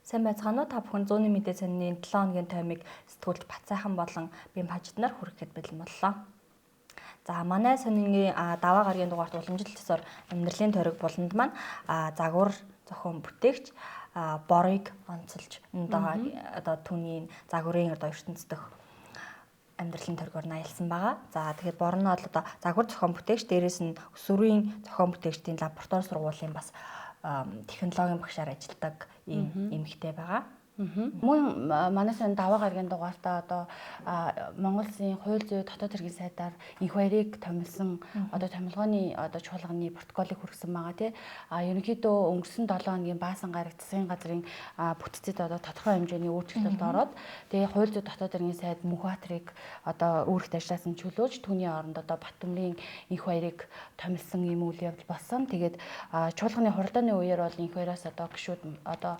Сайн байцгаана уу? Та бүхэн зууны мэдээ сонины 7 хоногийн тоймыг сэтгүүлч Батсайхан болон Бим хажид нар хүрэхэд бэлэн боллоо. За манай сонингийн даваа гарагийн дугаарт уламжлалт ёсоор амьдралын тойрог буланд маань загвар зохион бүтээгч Борыг онцолж одоо түүний загварын одоо ертөнц дэх амьдралын тойргоор наялсан байгаа. За тэгэхээр Бор нь бол одоо загвар зохион бүтээгч, дээрээс нь өсвөрийн зохион бүтээгчдийн лаборатори сургуулийн бас технологийн багшаар ажилладаг ийм эмэгтэй байгаа. Мөн манай сан даваа гарагийн дугаартаа одоо Монгол Улсын хууль зүйн дотоод хэргийн сайдаар инх баярыг томилсон одоо томилгооны одоо чуулганы протоколыг хүргэсэн байгаа тий. Ерөнхийдөө өнгөрсөн 7 хоногийн Баасан гараг засгийн газрын бүтцэд одоо тодорхой хэмжээний өөрчлөлт ороод тэгээ хууль зүйн дотоод хэргийн сайд Мөнхбаатарыг одоо үүрэгт ажилласан чөлөөж түүний оронд одоо Батөмрийн инх баярыг томилсон ийм үйл явдал болсон. Тэгээд чуулганы хуралдааны үеэр бол инх баяраас одоо гишүүд одоо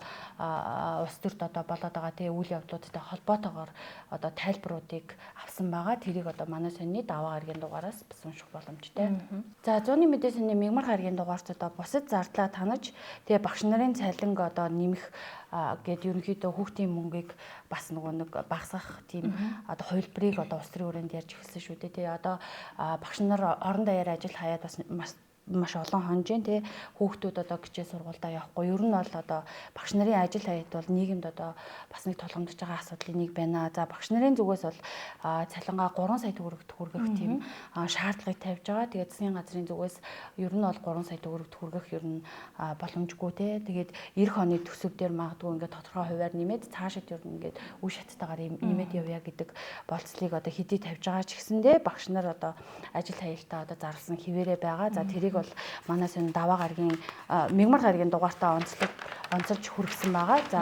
улс төрд одоо болоод байгаа тэгээ үйл явдлуудтай холбоотойгоор одоо тайлбаруудыг авсан байгаа. Тэрийг одоо манай сонины даваа гарагийн дугаараас бас унших боломжтой. За зууны мэдээ сонины мягмар гарагийн дугаарт одоо бусад зардлаа танаж тэгээ багш нарын цалинг одоо нэмэх гээд ерөнхийдөө хүүхдийн мөнгийг бас нөгөө нэг багасгах тийм одоо хувилбарыг одоо улс төрийн өрөөнд ярьж эхэлсэн шүү дээ. Тэгээ одоо багш нар орон даяар ажил хаяад бас маш олон хонжин тий хүүхдүүд одоо хичээл сургуульдаа явахгүй. Ер нь бол одоо багш нарын ажил хаялт бол нийгэмд одоо бас нэг тулгамдж байгаа асуудлын нэг байна. За багш нарын зүгээс бол цалингаа 3 сая төгрөгт хүргэх тийм шаардлагыг тавьж байгаа. Тэгээд засгийн газрын зүгээс ер нь бол 3 сая төгрөгт хүргэх ер нь боломжгүй тий. Тэгээд эх оны төсөв дээр магадгүй ингээд тодорхой хувиар нэмээд цаашид ер нь ингээд үе шаттайгаар нэмээд явъя гэдэг болцлыг одоо хэдий тавьж байгаа ч гэсэндээ багш нар одоо ажил хаялтаа одоо зарласан хിവэрэ байгаа. За тэрийг бол манай сонь даваа гарагийн мягмар гарагийн дугаартаа онцолж хүргэсэн байгаа. За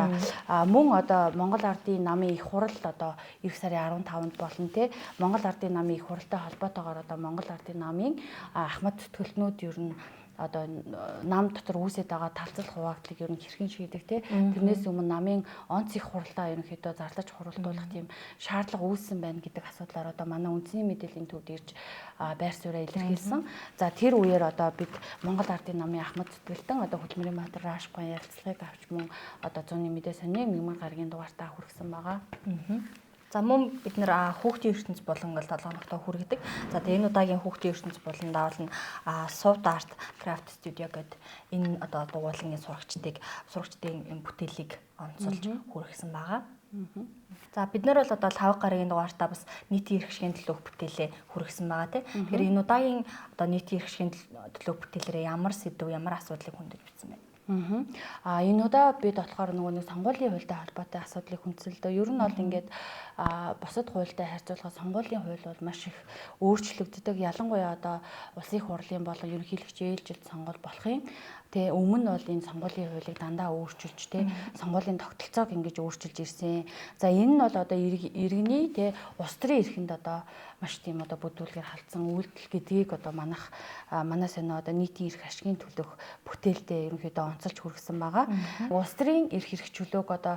мөн одоо Монгол Ардын намын их хурал одоо эх сарын 15-нд болно те. Монгол Ардын намын их хуралтай холбоотойгоор одоо Монгол Ардын намын ахмад зүтгэлтнүүд ер нь одоо нам дотор үүсэт байгаа талцал хуваагдлыг ер нь хэрхэн шийдэх те. Тэрнээс өмнө намын онц их хуралдаа ерөнхийдөө зарлаж хуралдуулах тийм шаардлага үүссэн байна гэдэг асуудлаар одоо манай үндэсний мэдээллийн төвд ирж байр сууриа илэрхийлсэн. За тэр үеэр одоо бид Монгол Ардын намын ахмад зүтгэлтэн одоо Хөдөлмөрийн Баатар Раашгүйн ярилцлагыг авч мөн одоо зууны мэдээ сонины мягмар гарагийн дугаартаа хүргэсэн байгаа. За мөн бид нэр хүүхдийн ертөнц болон гол 7 хоногтой хүргэдэг. За тэгээ энэ удаагийн хүүхдийн ертөнц болон даавал нь Soft Art Craft Studio гэдэг энэ одоо дугуйлангийн сурагчдын бүтээлийг онцолж хүргэсэн байгаа. За бид нар бол одоо лавг гарагийн дугаартаа бас нийтийн эрх ашигын төлөөх бүтээлээ хүргэсэн байгаа тий. Тэгэхээр энэ удаагийн одоо нийтийн эрх ашигын төлөөх бүтээлээрээ ямар сэдв, ямар асуудлыг хөндөж бичсэн бэ? Энэ удаа бид болохоор нөгөө нэг сонгуулийн хуультай холбоотой асуудлыг хүндсэлдөө. Ер нь бол ингээд бусад хуультай харьцуулахад сонгуулийн хууль бол маш их өөрчлөгддөг. Ялангуяа одоо улсын их хурлын болон ерөнхийлөгч ээлжилт сонгуул болохын тэгээ өмнө нь бол энэ сонгуулийн хуулийг дандаа өөрчилж тэ сонгуулийн тогтолцоог ингэж өөрчилж ирсэн. За энэ нь бол одоо иргэний тэ улс төрийн эрхэнд одоо маш тийм одоо бүдүүлгээр халдсан үйлдэл гэдгийг одоо манай сонио одоо нийтийн эрх ашигын төлөх бүтээлдээ ерөнхийдөө онцолж хүргэсэн байгаа. Улс төрийн эрх эрх чөлөөг одоо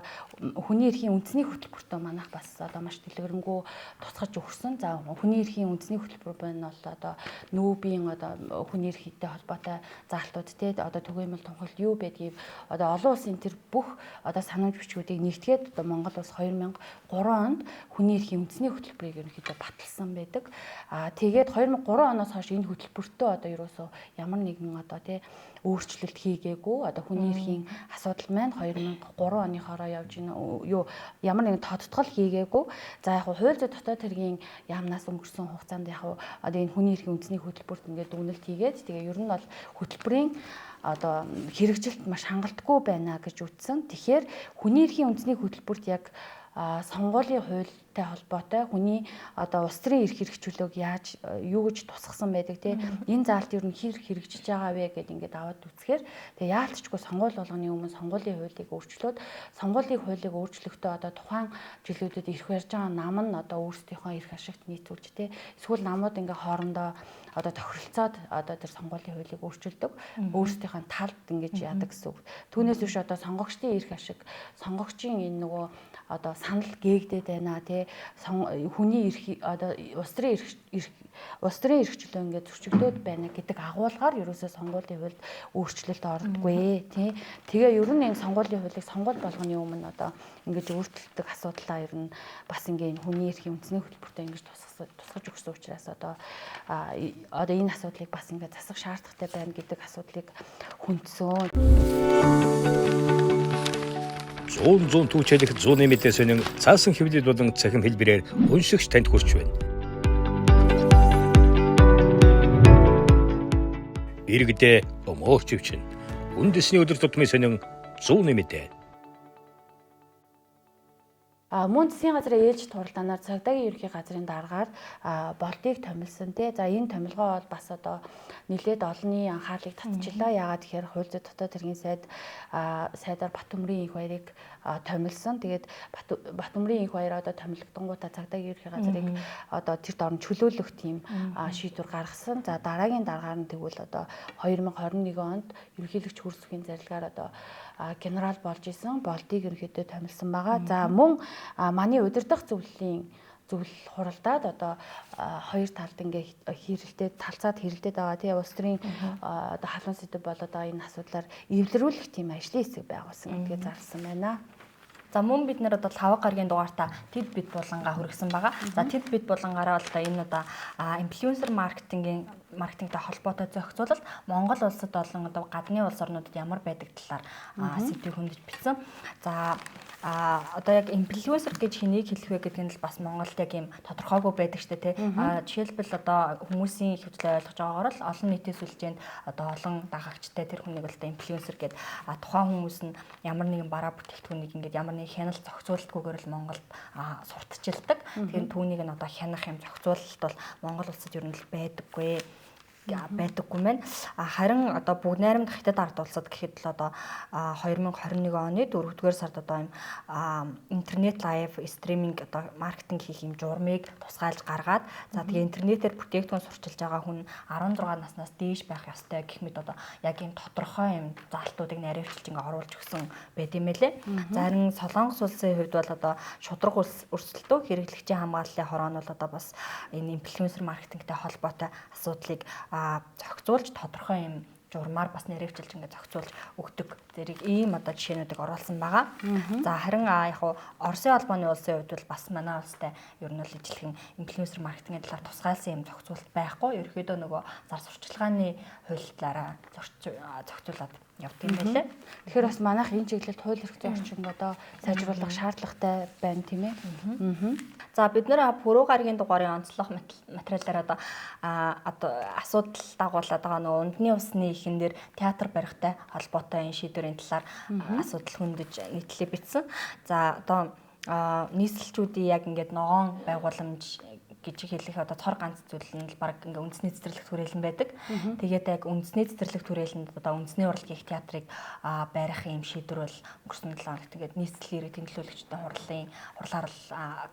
хүний эрхийн үндэсний хөтөлбөртөө манайх бас одоо маш дэлгэрэнгүй тусгаж өгсөн. За хүний эрхийн үндэсний хөтөлбөр байна бол одоо нүүбийн одоо хүний эрхтэй холбоотой заалтууд те одоо түгээмэл тунхаглал юу байдгийг одоо олон улсын тэр бүх одоо санамж бичгүүдийг нэгтгээд одоо Монгол улс 2003 онд хүний эрхийн үндэсний хөтөлбөрийг ерөнхийдөө баталсан байдаг. Тэгээд 2003 оноос хойш энэ хөтөлбөртөө одоо ерөөсөө ямар нэгэн одоо тий өөрчлөлт хийгээгүй. Одоо хүний эрхийн асуудал маань 2003 оны хороо явж ийн юу ямар нэгэн тодтгол хийгээгүй. За яг хууль зүйн дотоод хэргийн яамнаас өнгөрсөн хугацаанд яг одоо энэ хүний эрхийн үндэсний хөтөлбөрт ингээд дүгнэлт хийгээд тэгээ ер нь бол хөтөлбөрийн одоо хэрэгжилт маш хангалтгүй байна гэж үтсэн. Тэгэхээр хүний эрхийн үндэсний хөтөлбөрт яг сонгуулийн хуультай холбоотой хүний одоо улс төрийн эрх эрх чөлөөг яаж юу гэж тусгасан байдаг те энэ заалт ер нь хэр хэрэгжиж байгаа вэ гэдээ ингээд аваад үзэхээр тэгээ яалтчгүй сонгуул болгоны өмнө сонгуулийн хуулийг өөрчлөөд сонгуулийн хуулийг өөрчлөхдөө одоо тухайн жилүүдэд эрх барьж байгаа нам нь одоо өөрсдийнхөө эрх ашигт нийцүүлж те эсвэл намууд ингээ хоорондоо одоо тохиролцоод одоо тэр сонгуулийн хуулийг өөрчилдөг өөрсдийнхөө талд ингэж яадаг гэсэн үг. Түүнээс биш одоо сонгогчдын эрх ашиг сонгогчийн энэ нөгөө одоо санал гээгдээд байна тий хүний эрх одоо улс төрийн эрх Улс төрийн эрх чөлөө ингээд зөрчигдөөд байна гэдэг агуулгаар ерөөсөө сонгуулийн хуульд өөрчлөлт ордоггүй тий. Тэгээ ер нь энэ сонгуулийн хуулийг сонгуул болгоны өмнө одоо ингэж өөрчлөлтөг асуудлаа ер нь бас ингээ энэ хүний эрхийн үндэсний хөтөлбөртөө ингэж тусгаж өгсөн учраас одоо энэ асуудлыг бас ингээ засах шаардлагатай байна гэдэг асуудлыг хүндсэн. 100 түүчэлэх зууны мэдээ сонин цаасан хэвлэл болон цахим хэлбэрээр уншигч танд хүрч байна. Иргэдээ өмөөрч өвчин. Үндэсний өдөр тутмын сонин зууны мэдээ. Мөн засгийн газрын ээлжит хуралдаанаар цагдаагийн ерөнхий газрын даргаар болдыг томилсон тий. За энэ томилгоо бол бас одоо нэлээд олонний анхаарлыг татчихлаа. Яагаад гэхээр хууль зүйн дотоод хэргийн сайд сайдаар Батөмрийн их баярыг томилсон. Тэгээд Батөмрийн их баяр одоо томилогдонгуудаа цагдаагийн ерөнхий газрыг одоо тэр дорн чөлөөлөх тийм шийдвэр гаргасан. За дараагийн даргаар нь тэгвэл одоо 2021 онд ерөнхийлөгч хөрсөхийн зарилгаар одоо генерал болж исэн болдыг ерөнхийдөө томилсон байгаа. За мөн манай удирдах зөвлөлийн зөвлөл хуралдаад одоо хоёр талд ингээ хэрэлдээд талцаад хэрэлдээд байгаа тий. Улс төрийн одоо халуун сэдэв болоод байгаа энэ асуудлаар эвлэрүүлэх тийм ажлын хэсэг байгуулсан гэдгээ зарласан байна. За мөн бид нэр одоо лавга гарагийн дугаартаа тэд бид булангаа хүргэсэн байгаа. За тэд бид булангаараа бол одоо энэ одоо инфлюенсер маркетингтэй холбоотой зохицуулалт Монгол улсад болон одоо гадны улс орнуудад ямар байдаг талаар сэдвийг хөндөж бичсэн. За одоо яг инфлюенсер гэж хэнийг хэлэх вэ гэдэг нь л бас Монголд яг юм тодорхойгүй байдаг штэ тий. Жишээлбэл одоо хүмүүсийн ихэвчлэн ойлгож байгаагаар л олон нийтийн сүлжээнд одоо олон дагагчтай тэр хүнийг л одоо инфлюенсер гэд тухайн хүмүүс нь ямар нэгэн бараа бүтээгдэхүүнийг ингээд ямар нэгэн хяналт зохицуулалтгүйгээр л Монголд сурталчилдаг. Тэгэхээр түүнийг нь одоо хянах юм зохицуулалт бол Монгол улсад ер нь л байдаггүй мэн. Харин одоо бүгд найрамдах Хятад ард улсад гэхэд л одоо 2021 оны 4-р сард одоо юм интернет лайв стриминг одоо маркетинг хийх юм журмыг тусгайлж гаргаад за тэгээ интернетээр бүтээгдэхүүн сурчилж байгаа хүн 16 наснаас дээш байх ёстой гэх мэт одоо яг юм тодорхой юм заалтуудыг наривчилж ингээ оруулж өгсөн байт юм байлээ. За харин Солонгос улсын хувьд бол одоо шударга өрсөлдөө хэрэглэгчийн хамгааллын хороо нь бол одоо бас энэ инфлюенсер маркетингтэй холбоотой асуудлыг зохицуулж тодорхой юм журмаар бас нэрвчилж ингээд зохицуулж өгдөг зэрэг ийм одоо жишээнүүдийг оруулсан байгаа. За харин яг хуу Оросын холбооны улсын хувьд бол бас манай улстай ер нь бол ижилхэн инфлюенсер маркетингийн талаар тусгайлсан юм зохицуулалт байхгүй. Ерөнхийдөө нөгөө зар сурталчилгааны хууль талаараа зохицуулаад явдаг юм байлээ. Тэгэхээр бас манайх энэ чиглэлд хууль эрх зүйн орчинг одоо сайжруулах шаардлагатай байна тийм ээ. За бид нэр пүрэв гарагийн дугаарын онцлог материалаар одоо асуудал дагуулад байгаа нөгөө ундны усны ихэн дээр театр барихтай холбоотой энэ шийдвэрийн талаар асуудал хөндөж нийтлээ бичсэн. За одоо нийслэлчүүдийн яг ингээд ногоон байгууламж гэж хэлэх одоо цор ганц зүйл нь л баг ингээ үндэсний цэцэрлэг түрээлэн байдаг. Тэгээд яг үндэсний цэцэрлэг түрээлэнд одоо үндэсний урлагийн театрыг барих юм шийдвэр бол өнгөрсөн 7 хоногт ингээд нийслэлийн иргэдийн төлөөлөгчдийн хурлаар л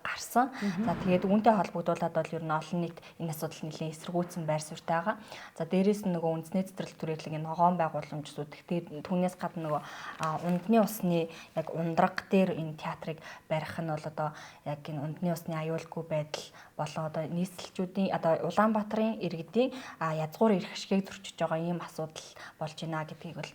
гарсан. За тэгээд үүнтэй холбогдуулаад бол ер нь олон нийт энэ асуудал нэлээд эсэргүүцсэн байр суурьтай байгаа. За дээрээс нь нөгөө үндэсний цэцэрлэг түрээлгийн ногоон байгууламж зүйдэх. Түүнээс гадна нөгөө ундны усны яг ундраг дээр энэ театрыг барих нь бол одоо яг энэ ундны усны аюулгүй байдал болон одоо нийслэлчүүдийн одоо Улаанбаатарын иргэдийн язгуур эрх ашгийг зөрчиж байгаа ийм асуудал болж байна гэдгийг бол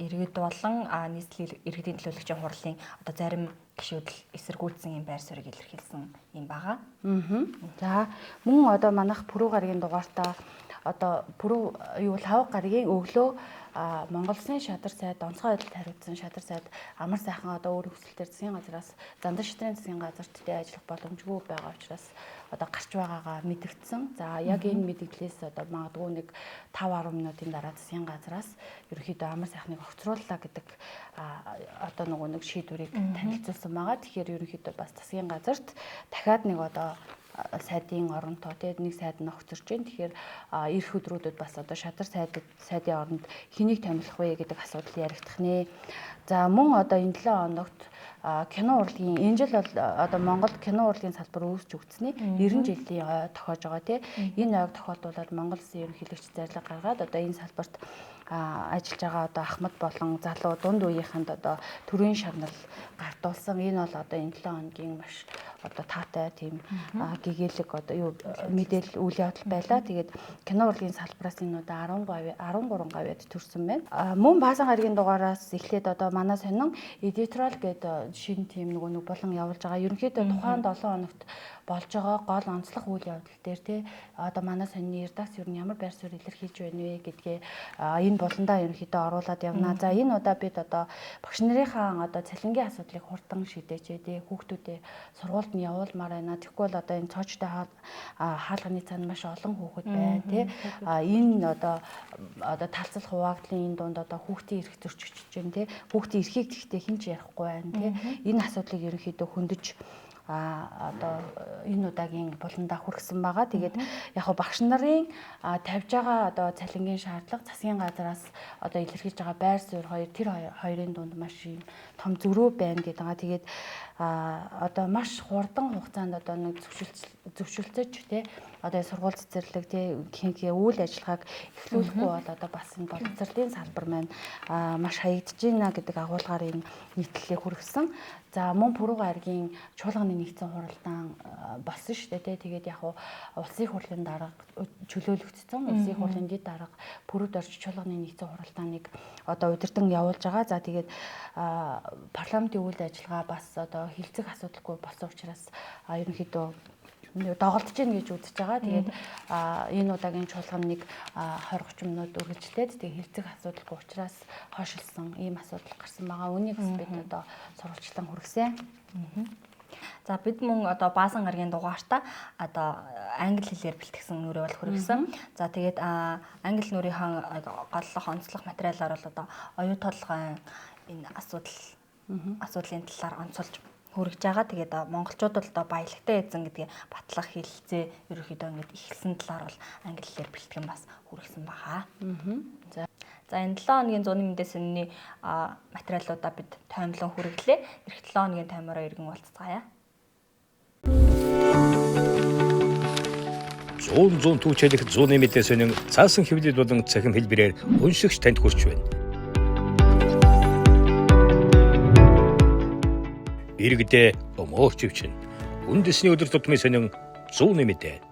иргэд болон нийслэлийн иргэдийн төлөөлөгчийн хурлын одоо зарим гишүүд л эсэргүүцсэн юм байр суурийг илэрхийлсэн юм байгаа. За мөн одоо манайх пүрэв гарагийн дугаартаа одоо пүрэв юу лав гарагийн өглөө Монгол Улсын шадар сайд онцгой байдалд хариуцсан шадар сайд амар сайхан одоо өөр хүсэлтээр засгийн газраас зандан шатрын засгийн газарт тэ ажиллах боломжгүй байгаа учраас одоо гарч байгаагаа мэдэгдсэн. За яг энэ мэдэгдлээс одоо магадгүй нэг 5-10 минутын дараа засгийн газраас ерөнхийдөө амар сайхныг огцрууллаа гэдэг одоо нөгөө нэг шийдвэрийг танилцуулсан байгаа. Тэгэхээр ерөнхийдөө бас засгийн газарт дахиад нэг одоо сайдын оронтоо тэгээд нэг сайд нь огцорч байна. Тэгэхээр ирэх өдрүүдэд бас одоо шадар сайдын оронд хэнийг томилох вэ гэдэг асуудал яригдах нэ. За мөн одоо энэ 7 хоногт кино урлагийн энэ жил бол одоо Монголд кино урлагийн салбар үүсч өгсөний 90 жилийн ой тохиож байгаа тий. Энэ ойг тохиолдуулаад Монгол Улсын ерөнхийлөгч зарлага гаргаад одоо энэ салбарт ажиллаж байгаа одоо ахмад болон залуу дунд үеийнхэнд одоо төрийн шагнал гардуулсан. Энэ бол одоо энэ 7 хоногийн маш одоо таатай тийм гэгээлэг одоо юу мэдээлэл үйл явдал байлаа. Тэгээд кино урлагийн салбараас энэ удаа 10 13 гавьяад төрсэн байна. Мөн Баасан гарагийн дугаараас эхлээд одоо манай сонин editorial гэдэг шинэ тийм нөгөө нэг болон явуулж байгаа. Ерөнхийдөө тухайн 7 хоногт болж байгаа гол онцлог үйл явдал дээр тий одоо манай сонины редакц ер нь ямар байр суурь илэрхийлж байна вэ гэдгээ энэ буландаа ерөнхийдөө оруулаад явна. За энэ удаа бид одоо багш нарынхаа одоо цалингийн асуудлыг хурдан шийдээч тий хүүхдүүдээ сургуульд нь явуулмаар байна. Тэгэхгүй бол одоо энэ цоочтой хаалганы цаана маш олон хүүхэд байна тий. Энэ одоо талцал хуваагдлын энэ дунд одоо хүүхдийн эрх зөрчигдөж байна тий. Хүүхдийн эрхийг тэгтээ хэн ч ярихгүй байна тий. Энэ асуудлыг ерөнхийдөө хөндөж одоо энэ удаагийн буландаа хүргэсэн байгаа. Тэгээд яг хав багш нарын тавьж байгаа одоо цалингийн шаардлага засгийн газраас одоо илэрхийлж байгаа байр суурь хоёр тэр хоёрын дунд маш юм том зөрүү байна гэдэг байгаа. Тэгээд одоо маш хурдан хугацаанд одоо нэг зөвшөлтөж тий одоо сургууль цэцэрлэг тий хинхээ үйл ажиллагааг эхлүүлэхгүй бол одоо бас энэ боловсролын салбар маань маш хаягдж байна гэдэг агуулгаар энэ нийтлэлийг хүргэсэн. За мөн Пүрэв гарагийн чуулганы нэгдсэн хуралдаан болсон шүү дээ тий. Тэгээд яг улсын хурлын дарга чөлөөлөгдсөн. Улсын хурлын дэд дарга Пүрэвд орж чуулганы нэгдсэн хуралдааныг одоо удирдан явуулж байгаа. За тэгээд парламентын үйл ажиллагаа бас одоо хилцэх асуудалгүй болсон учраас ерөнхийдөө доголдож гин гэж үзэж байгаа. Тэгээд энэ удаагийн чуулган нэг 20 30 минут үргэлжлээд тэгээд хилцэх асуудалгүй учраас хойшилсан ийм асуудал гарсан байгаа. Үүнийг бас бид одоо сурвалжлан хүргэсэн. За бид мөн одоо Баасан гарагийн дугаартаа одоо англи хэлээр бэлтгэсэн нүрээ бол хүргэсэн. За тэгээд англи нүрийнхаа голлох онцлог материалаар бол одоо оюу толгойн энэ асуудлын талаар онцолж хүргэж байгаа. Тэгээд монголчууд бол одоо баялагтай эзэн гэдгээ батлах хэлэлцээ ерөнхийдөө ингэж эхэлсэн талаар бол англи хэлээр бэлтгэн бас хүргэсэн байгаа. За энэ 7 хоногийн зуны мэдээ сонины материалуудаа бид тоймлон хүргэлээ. Ирэх 7 хоногийн тоймороо иргэн уулзцаая. 100 түүчэлэх зуны мэдээ сонин цаасан хэвлэл болон цахим хэлбэрээр уншигч танд хүрч байна. Иргэдээ өмөөрч өвчин. Үндэсний өдөр тутмын сонин зуны мэдээ.